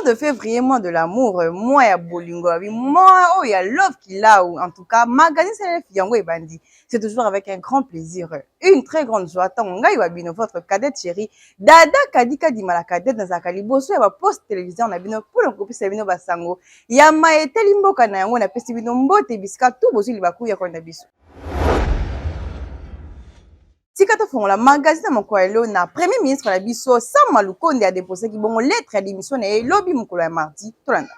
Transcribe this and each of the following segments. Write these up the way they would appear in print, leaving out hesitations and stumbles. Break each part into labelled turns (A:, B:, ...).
A: Mois de février, mois de l'amour, mois ya bolingo, mois oyo ya love kilau. En tout cas, magazine CLF yango ebandi. C'est toujours avec un grand plaisir, une très grande joie. Tango ngai wa bino, votre cadette chérie, Dada Kadika Dimala cadette nazalaka liboso ya ba poste télévision na bino pour kopesa bino basango ya maeteli mboka na yango. Napesi bino mbote bisika tu bozwi libaku ya kolanda biso. Tika tofongola magazine ya mokolo ya lelo na premier ministre na biso Sama Lukonde adeposaki bongo lettre ya démission na ye lobi mokolo ya mardi. Tolanda.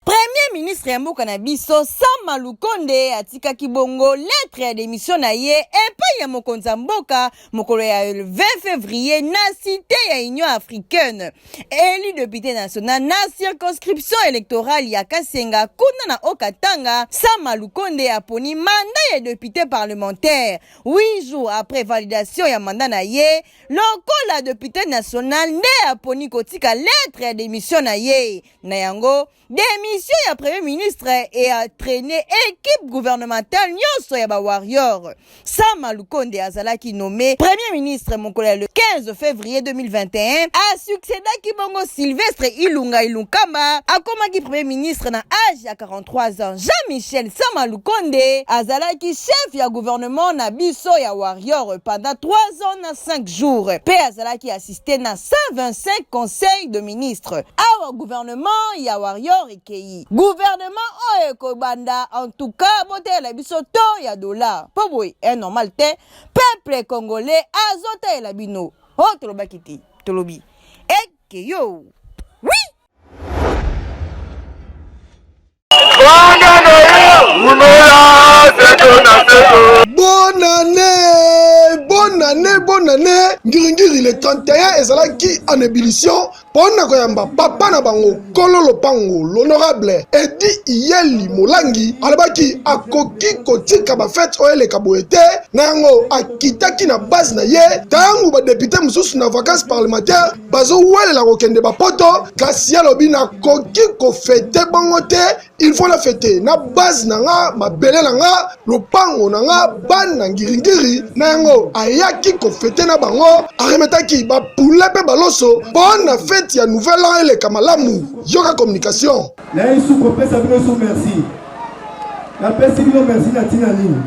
A: Premier ministre ya mboka na biso Sama Lukonde atikaki bongo lettre ya démission na ye epai ya mokonzi ya mboka mokolo ya 20 février na cité ya Union africaine. Élu député national na circonscription électorale ya Kasenga kuna na Haut-Katanga, Sama Lukonde aponi mandat ya député parlementaire 8 jours après validation ya mandat na ye lokola député national nde aponi kotika lettre ya démission na ye. Na yango, démission ya premier ministre entraîné équipe gouvernementale nyonso ya ba warrior. Sama Lukonde azalaki nommé premier ministre mokolo ya le 15 février 2021, asuccédaki bongo Sylvestre Ilunga Ilunkamba, akomaki premier ministre na âge ya 43 ans. Jean-Michel Sama Lukonde azalaki chef ya gouvernement na biso ya warrior pendant 3 ans na 5 jours, pe azalaki assisté na 125 conseils de ministres. Awa gouvernement ya warrior ekei, gouvernement oyo ekobanda en tout cas botalela biso to ya dollar po boye est normal te. Peuple congolais azotalela bino. Oh, tolobaki te, tolobi eke yo oui.
B: Bonne année, bonne année, bonne année. Ngiringiri le 31 ezalaki en ébullition mpo na koyamba papa na bango kolo lopango l'honorable Edi Iyeli Molangi. Alobaki akoki kotika bafete oyo eleka boye te, na yango akitaki na base na ye ntango badepute mosusu na vacances parlementaire bazowelela kokende bapoto, kasi alobi nakoki kofete bongo te, il faut na fete na base na nga, mabele na nga, lopango na nga, bana ngiringiri. Na yango ayaki kofete na bango, aremetaki bapule mpe baloso mpo na fete ya nouvel an eleka malamu. Yoka communication.
C: Naye su kopesa bino su merci. Napesi bino merci na ntina nini?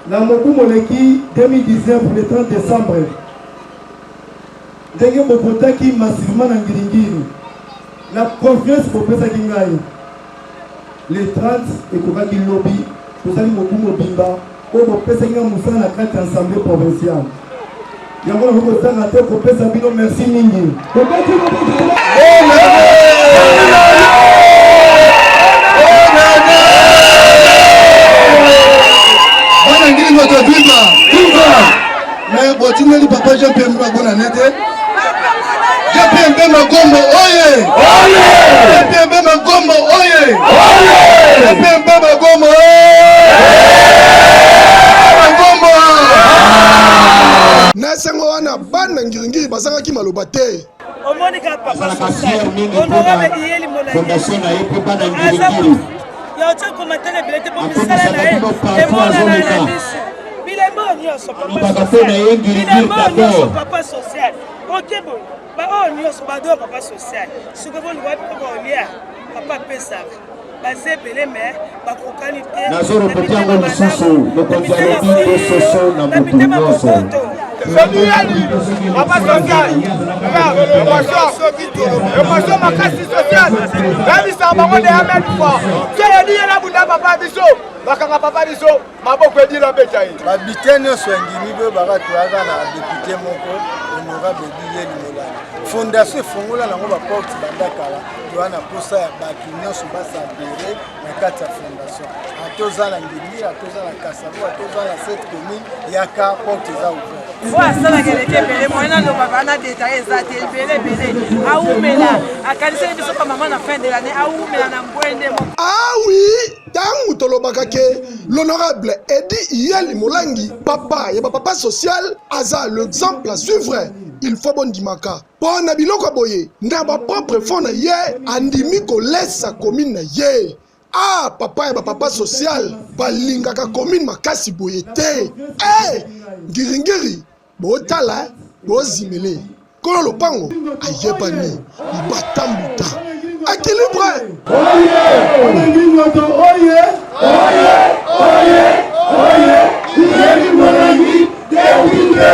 C: Na mobu moleki 2019 le 30 décembre, ndenge bovotaki massivement na Ngiringiri, na confiance bopesaki ngai, le 30 ekokaki lobi, tozali mobu mobimba oyo bopesaki ngai mosala na kati ya assemblée provinciale. Yango nakoki kozanga te kopesa bino merci mingi. Bobeti mobeti.
D: Bana ngili moto viva viva. Mais botindeli papa Jean Pierre Mbemba bonne année te. Jean Pierre Mbemba Gombo oye. Jean Pierre Mbemba Gombo oye. Jean Pierre Mbemba Gombo Gombo.
B: Na esengo wana bana ngiringiri bazangaki maloba te.
E: Omoni kaka papa social honorable Iyeli Molangi aza motu ya otya komatela ebele te mpo misala na ye emonana na miso. Bilembo oyo nyonso papa social, bilembo oyo nyonso papa social, oke boye baoyo nyonso badoya papa social. Sikoyo boluka wapi mpo baolia papa apesaka baza ebele me bakokani te.
F: Nazorepete yango lisusu, mokonzi alobi bososo na motu nyonso.
G: Papa social, émotion makasi social, nayebisaka bango de amen fois so edi ye na bunda papa biso bakanga papa biso maboko edila beta ye.
D: Babite nyonso ya Ngimi boyo baka toyaka na depute moko honorable Edi Yeli Molani. Fondation efongola nango baporte banda kala, toya na posa ya bato nyonso basadere na kati ya fondation. Ata oza na Ngimi, ata oza na Kasavu, ata oza na cette commune, yaka, porte eza ouverte.
E: Fo asalaka eleki ebele, moyen nalobaka na detail eza te, ebele ebele. Awumela, akanisaki biso pa mama na fin de l'année, awumela na ngwende moko.
B: Ah oui, ntango tolobaka ke l'honorable Edi Iyeli Molangi, papa ya bapapa social, aza l'exemple à suivre, il faut bondimaka mpo na biloko ya boye na bapropre fond na ye andimi kolesa commune na ye. Ah, papa ya bapapa social balingaka commune makasi boye te. Eh, ngiringiri botala. Bozimele kolo lopango ayebani libata mbuta equilibre.
C: Oye moto oye oye oye oye Iyeli Molangi député.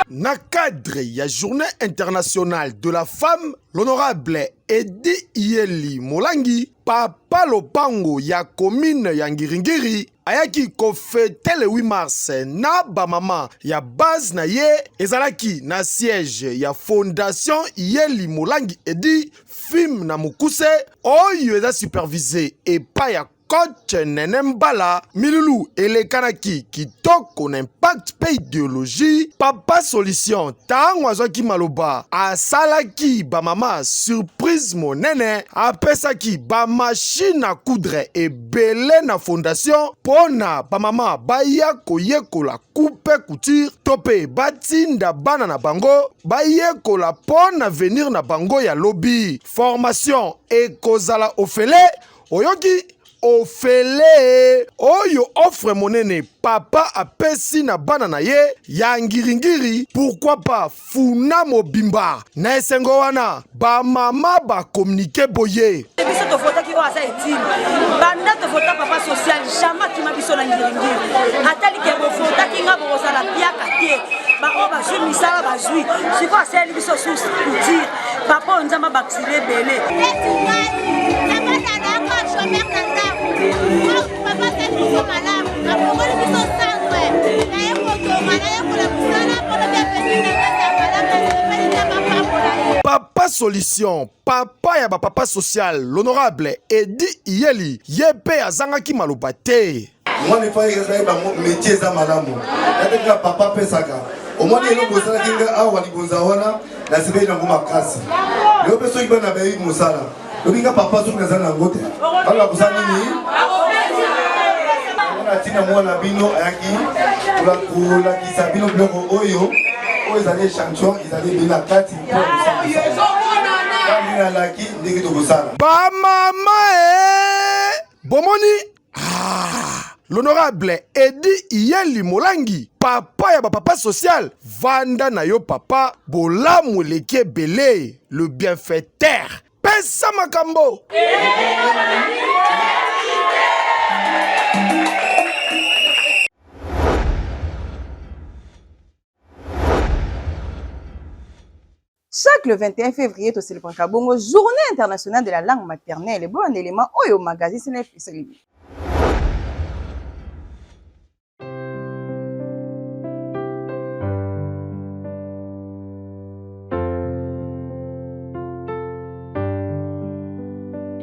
B: Na cadre ya Journée internationale de la femme, l'honorable Eddy Iyeli Molangi, papa lopango ya commune ya Ngiringiri, ayaki kofete le 8 mars na bamama ya base na ye. Ezalaki na siège ya Fondation Iyeli Molangi Eddy film na mokuse oyo eza supervise epai ya coach Nene Mbala. Milulu elekanaki kitoko na impact mpe ideologie. Papa Solution ntango azwaki maloba, asalaki bamama surprise monene, apesaki bamashine à coudre ebele na fondation mpo na bamama baya koyekola coupe couture to mpe batinda bana na bango bayekola mpo na avenir na bango ya lobi. Formation ekozala ofele, oyoki ofele oyo offre monene papa apesi na bana na ye ya ngiringiri, pourquoi pas funa mobimba. Na esengo wana bamama bakomunike boye:
H: Biso tovotaki oyo aza etime banda tovota papa social, jamais akima biso na ngiringiri. Atali ke bovotaki nga, bokozala piaka te, baoyo bazwi misala bazwi. Sikoyo asaleli biso sous couture. Papa oyo, Nzambe abakisile ebele.
I: Neti ngai na bana nayaka chômeur na ndako, papa asali biso malamu, afongoli biso centre, naye kotonga, nayekola mosala mpona biapesi na ngai ya malamu. Nasepeli, Nzambe apambola ye.
B: Papa Solution, papa ya bapapa social, l'honorable Eddy Iyeli, ye mpe azangaki maloba te.
C: Mwana epai ezali bango métier eza malamu yate kaka papa apesaka. Omoni eloko osalaki nga awa libonza wana, nasepeli nango makasi. Lelo mpe soki bana bayebi mosala, lobi nga papa soki naza nango te, bana bakosala nini? Wana ntina mwana bino ayaki kolakisa bino biloko oyo oyo ezali échantillon, ezali ebele na kati mpo ya nalaki ndenge tokosala.
B: Bamama e bomoni, ah, l'honorable Eddy Iyeli Molangi, papa ya bapapa social, vanda na yo papa, bolamu eleki ebele, le bienfaiteur, pesa makambo.
A: Chaque le 21 février, tocélébraka bongo Journée internationale de la langue maternelle. Ebola élément oyo magazine CNF esalemi.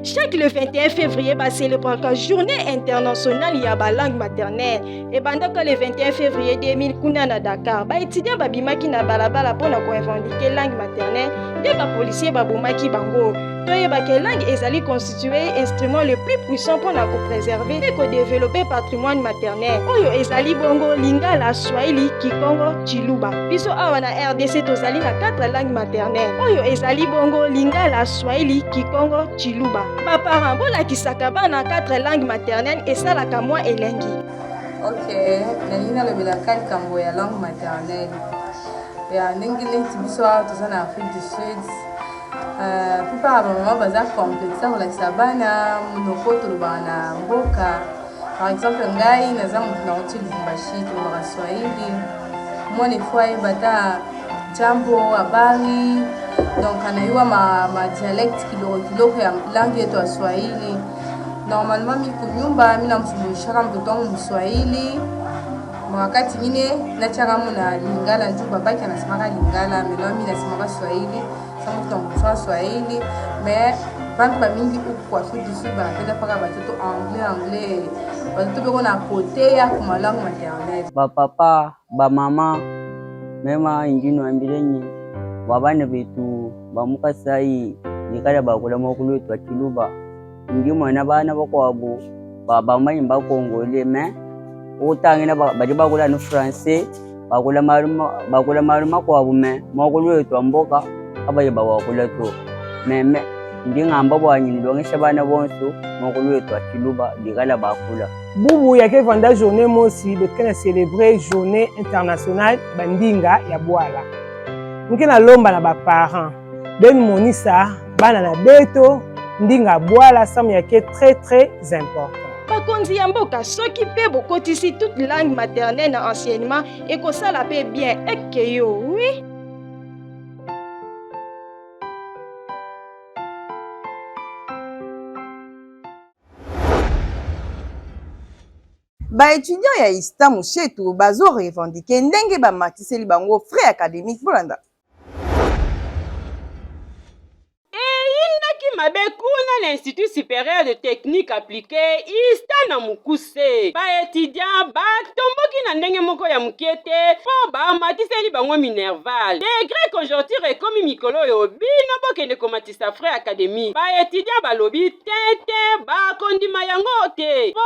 J: Chaque le 21 février, bacélébraka Journée internationale ya balangue maternelle. Ebandaka le 21 février 2000 kuna na Dakar. Baétudiant babimaki na balabala mpona korevendiquer langue maternelle, nde bapolicier babomaki bango. Toyeba ke langue ezali constitue instrument le plus puissant mpona kopréserver mpe kodévelopper patrimoine maternel oyo ezali bongo lingala, swahili, kikongo, chiluba. Biso awa na RDC tozali na 4 langue maternelle oyo ezali bongo lingala, swahili, kikongo, chiluba. Baparent, bolakisaka bana 4 langue maternelle, esalaka mwa elengi.
K: Ok, nalingi nalobelaka likambo ya langue maternelle ya ndenge neti biso awa toza na Afrique du Sud. Plupart ya bamama baza complexe kolakisa bana monoko tolobaka na mboka. Par exemple, ngai naza motu nauti Lubumbashi, tolobaka swahili. Mwana efo ayeba ata jambo, habari, donc anayua ma dialecte kiloko kiloko ya langue yetu ya Swahili. Normalement mi kunyumba mi namfundishaka mtoto wangu Mswahili, wakati ingine nachaka mu na Lingala njuu babaki anasemaka Lingala, mais mi nasemaka Swahili sango tutamfundisha Swahili. Mais bantu bamingi huku kwa Afrique du Sud banapenda paka batoto anglais anglais, batoto beko na potea kuma langue maternelle.
L: Bapapa, bamama, mema injini wambilenyi bua bana betu ba mu Kasai bikala bakula muakulu wetu wa Tshiluba. Ndi mona bana bakuabu ba bamanyi bakongole, mais ukutangila badi bakula anu français, bakula malu bakula malu makuabu, mais muakulu wetu wa mboka kabayi bawakula to. Meme ndi ngamba buanyi ndongesha bana bonso muakulu wetu wa Tshiluba bikala bakula.
E: Bubu yake vanda journée mosi betuke na célébrer journée internationale bandinga ya bwala. Muke na lomba na ba parents benu monisa bana na beto ndinga bwala samu yake très très important.
J: Bakonzi ya mboka soki pe bokotisi toute langue maternelle na enseignement ekosala pe bien eke yo oui.
A: Ba etudiants ya ISTA Mushetu bazo revendiquer ndenge bamatiseli bango frais academique. Bolanda.
M: Eyindaki mabe kuna na Institut superieur de technique appliquee, ISTA na mokuse. Ba etudiants batomboki na ndenge moko ya moke te mpo bamatiseli bango minerval. Degre conjoncture ekomi mikolo oyo, bino bokende komatisa frais academique. Ba etudiants balobi te te, bakondima yango te mpo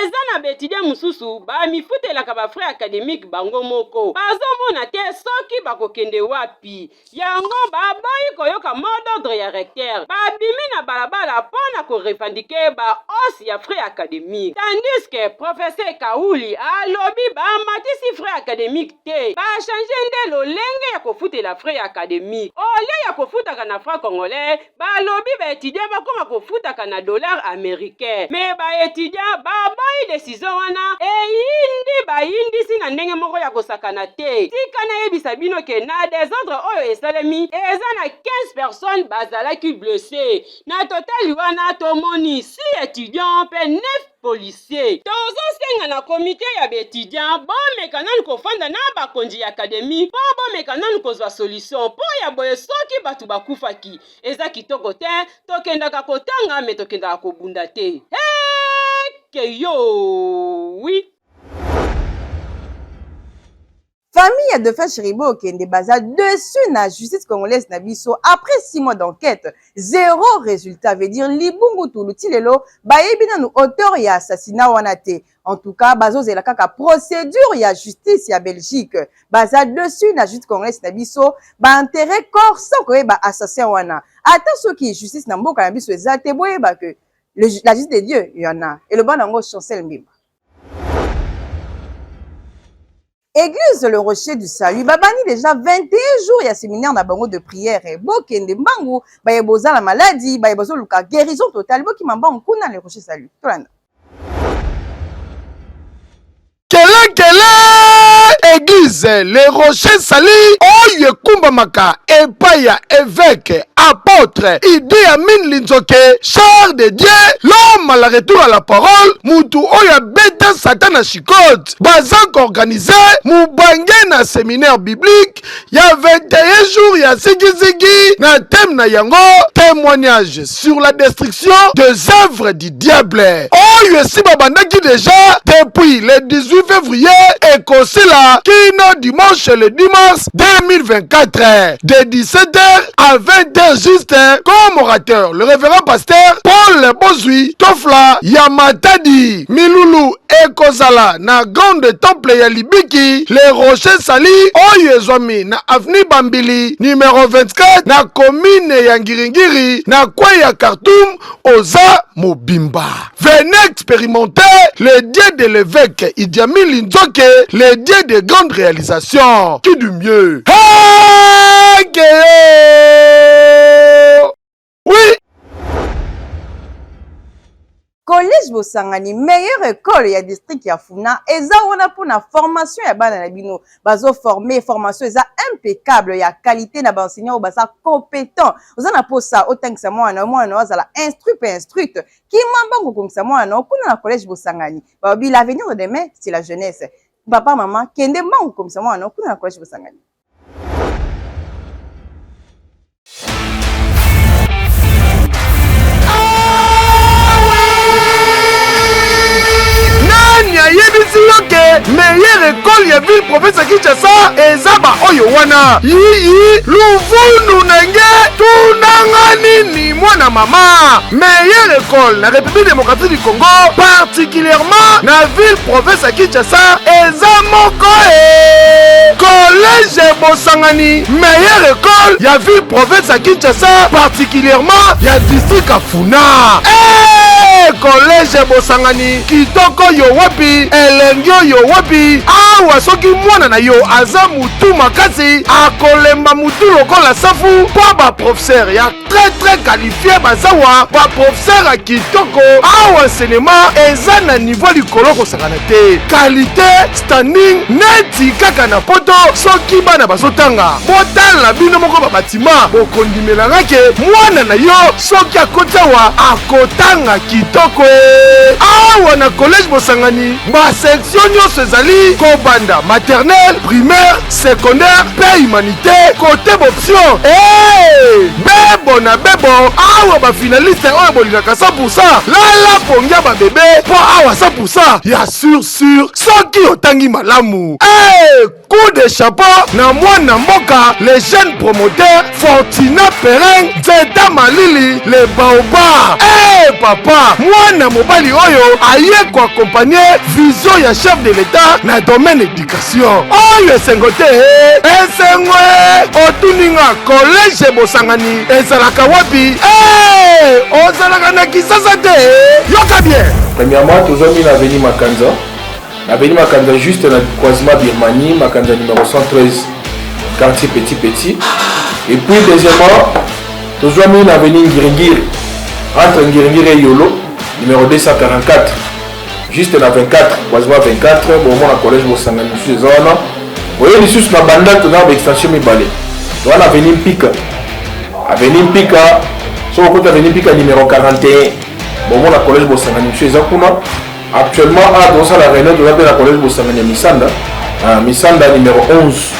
M: eza na ba etudiants mosusu bamifutelaka ba frais academiques bango moko. Bazomona te soki bakokende wapi. Yango baboyi koyoka mot d'ordre ya recteur, babimi na balabala mpo na ko revendiquer ba hausse ya frais academiques. Tandis que professeur Kauli alobi bamatisi frais academiques te, ba changer nde lolenge ya kofutela frais academiques. Au lieu ya kofutaka na franc congolais, Balobi ba etudiants bakoma kofutaka na dollars americain mais ba etudiants baboyi decision wana eyindi bayindisi na ndenge moko ya kosakana te. Tika nayebisa bino ke na desordre oyo esalemi eza na 15 personnes bazalaki blesses na total wana tomoni 6 etudiants pe 9 policier. Tozo senga na comite ya ba etudiants bomeka nanu kofanda na bakonzi ya academie po bomeka nanu kozwa solution po ya boye soki batu bakufaki eza kitoko te tokendaka kotanga mais tokendaka kobunda te hee keyoo oui.
A: Famille ya Dauphin Cheribo Okende baza dessus na justice congolaise na biso après 6 mois d'enquête zero resultat veut dire libungu tulu ti lelo bayebi nanu auteur ya assassinat wana te en tout cas bazozela kaka procédure ya justice ya Belgique baza dessus na justice congolaise na biso ba enterrer corps sans koyeba assassin wana ata soki justice na mboka na biso eza te boyeba que la justice de Dieu il y en a eloba nango Chancel Mbemba. Eglise le rocher du salut babandi dejà 21 jours ya seminaire na bango de prière bokende mbangu baye boza na maladi baye bazoluka guérison totale bokima mbangu kuna le rocher salut tolanda.
B: Kele kele eglise le rocher sali oyo ekumbamaka epai ya evêque apôtre Idi Amin Linzoke char de Dieu l'homme à la retour à la parole mutu oyo abeta satan na chicote baza koorganize mobange na seminaire biblique ya 21 jours ya zigizigi na thème na yango témoignage sur la destruction des œuvres du diable oyo esi babandaki deja depuis le 18 février ekosila kino dimanche le 10 mars 2024 de 17h à 20h juste comme orateur le révérend pasteur Paul Bozui Tofla ya Matadi Milulu ekozala na grande temple ya libiki le rocher sali oyo ezwami na avenue bambili numero 24 na commune ya ngiringiri na coin ya khartoum oza mobimba venez expérimenter le dieu de l'évêque Idi Amin Linzoke le dieu de grande réalisation qui du mieux hey, Oui!
A: Collège Bosangani, meilleure école ya district ya Funa, eza wana pona formation ya bana na bino. Bazo former, formation eza impeccable ya qualité na ba enseignants oyo baza competent. Oza na posa otangisa mwana na yo, mwana na yo azala instruit pe instruite. Kima mbangu kongisa mwana na yo kuna na collège Bosangani. Balobi l'avenir de demain, c'est la jeunesse. Papa, maman, kende mbangu komisa mwana na yo kuna na collège Bosangani.
B: Nani ayebisi yo ke meilleure école ya ville province ya Kinshasa eza ba oyo wana yiyi luvunu na nge tunanga nini mwana mama meilleure école na République démocratique du Congo particulièrement na ville province ya Kinshasa eza moko e collège Bosangani meilleure école ya ville province ya Kinshasa particulièrement ya district ya Funa. Hey!
N: Collège Bosangani, kitoko yo wapi, elengi oyo wapi. Awa soki mwana na yo aza mutu makasi, akolemba mutu lokola safu mpo ba professeur ya très très qualifié bazawa, ba professeur ya kitoko. Awa enseignement eza na niveau likolo kosakana te, qualité standing neti kaka na poto. Soki bana bazotanga, botala bino moko ba batima, bokondimelanga ke mwana na yo soki akoti awa akotanga kitoko. Awa na collège Bosangani, ba section nyonso ezali kobanda maternelle, primaire, secondaire mpe humanité kote boption. Hey! Bebo na bebo, awa ba finaliste oyo bolingaka 100% lala pongi ya babebe mpo awa 100% ya sur sur soki otangi malamu. Hey! Coup de chapeau na mwana mboka le jeune promoteur Fortuna Perrin Nzeta Malili le baobab. Hey, papa mwana mobali oyo aye ko accompagner vision ya chef de l'etat na domaine éducation. Oyo esengo te, esengo otuni nga collège Bosangani ezalaka wapi? Hey, ozalaka na Kisasa te? Yoka bien.
O: Premièrement, tozwami na avenue Makanza. Na avenue Makanza juste na croisement Birmanie, Makanza numéro 113, quartier Petit Petit. Et puis deuxièmement, tozwami na avenue Ngiringiri, entre Ngiringiri et Yolo, numéro 244, juste na 24, croisement 24, bomona collège Bosangani mosusu eza wana. Oye lisusu na Bandal, toza na ba extension mibale. Toza na avenue Mpika. Avenue Mpika, soki okoti avenue Mpika numéro 41, bomona collège Bosangani mosusu eza kuna. Actuellement awa tozosala réunion, toza mpe na collège Bosangani ya Misanda, Misanda numéro 11,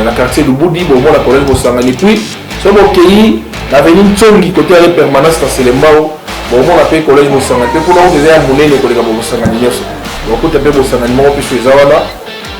O: na quartier Lubudi, bomona collège Bosangani. Puis soki bokei na avenue Ntsongi côté ya permanence na Selembao, bomona mpe collège Bosangani mpe kuna, oyo eza ya monene koleka bosangani nyonso. Bokuta mpe Bosangani moko mpe so eza wana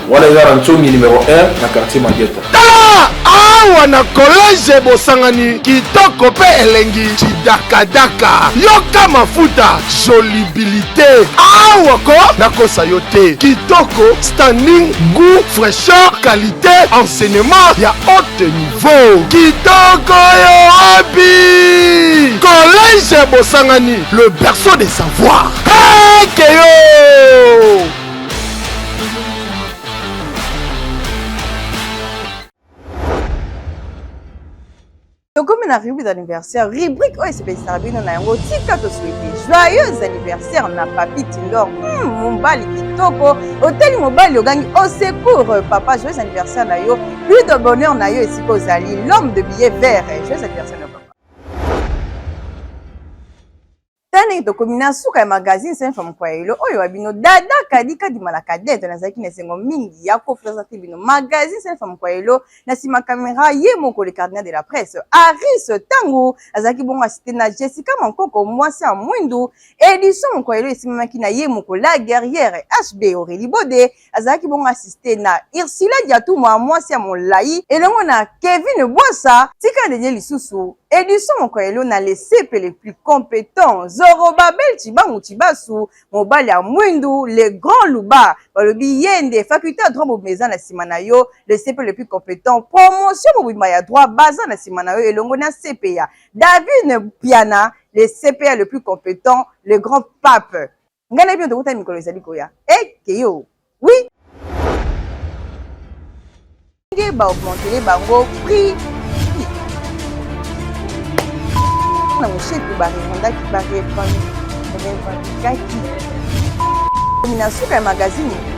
O: wana, eza na Ntsongi numéro 1 na quartier Mageta.
N: Tala awa na collège Bosangani, kitoko mpe elengi chidakadaka, yoka mafuta jolibilité awa ko nakosa yo te, kitoko standing, goût, fraîcheur, qualité, enseignement ya haute niveau, kitoko yo wapi. Collège Bosangani, le berceau des savoirs. Ekeyo.
A: Tokomi na rubrique d'anniversaire, rubrique oyo esepelisaka bino na yango. Tika tosouhaite joyeux anniversaire na Papi Tindor. Mobali kitoko, oteli mobali ogangi au secours. Papa, joyeux anniversaire na yo, plus de bonheur na yo esika ozali, l'homme de billet vert. Joyeux anniversaire na papa. Tala ndenge tokomi na suka ya magazine Saint Femme Kwayelo oyo wa bino Dada Kadi Kadima la cadette. Nazalaki na esengo mingi ya ko présenter bino magazine Saint Femme Kwayelo. Na sima caméra ye moko le cardinal de la presse Aris Tango azalaki bongo assisté na Jessica Mankoko mwasi ya mwindu. Édition Mokwayelo esimamaki na ye moko la guerrière HB Aurélie Bode azalaki bongo assisté na Ursula Diatumwa mwasi ya molai elongo na Kevin Bwasa. Tika ndenge lisusu Edison Mokoyelo na le CP le plus compétent Zorobabel Tshibangu Tshibasu mobali ya mwindu le grand Luba balobi ye nde faculté ya droit mobimba eza na nsima na yo, le CP le plus compétent promotion mobimba ya droit baza na nsima na yo elongo na CP ya David Piana le CPA le plus compétent le grand pape. Ngai na bino tokutani mikolo ezali koya. Ekeyo. Oui. Ndenge ba augmentele bango prix na moshetu ba revendaki ba revendikaki na suka ya magazine.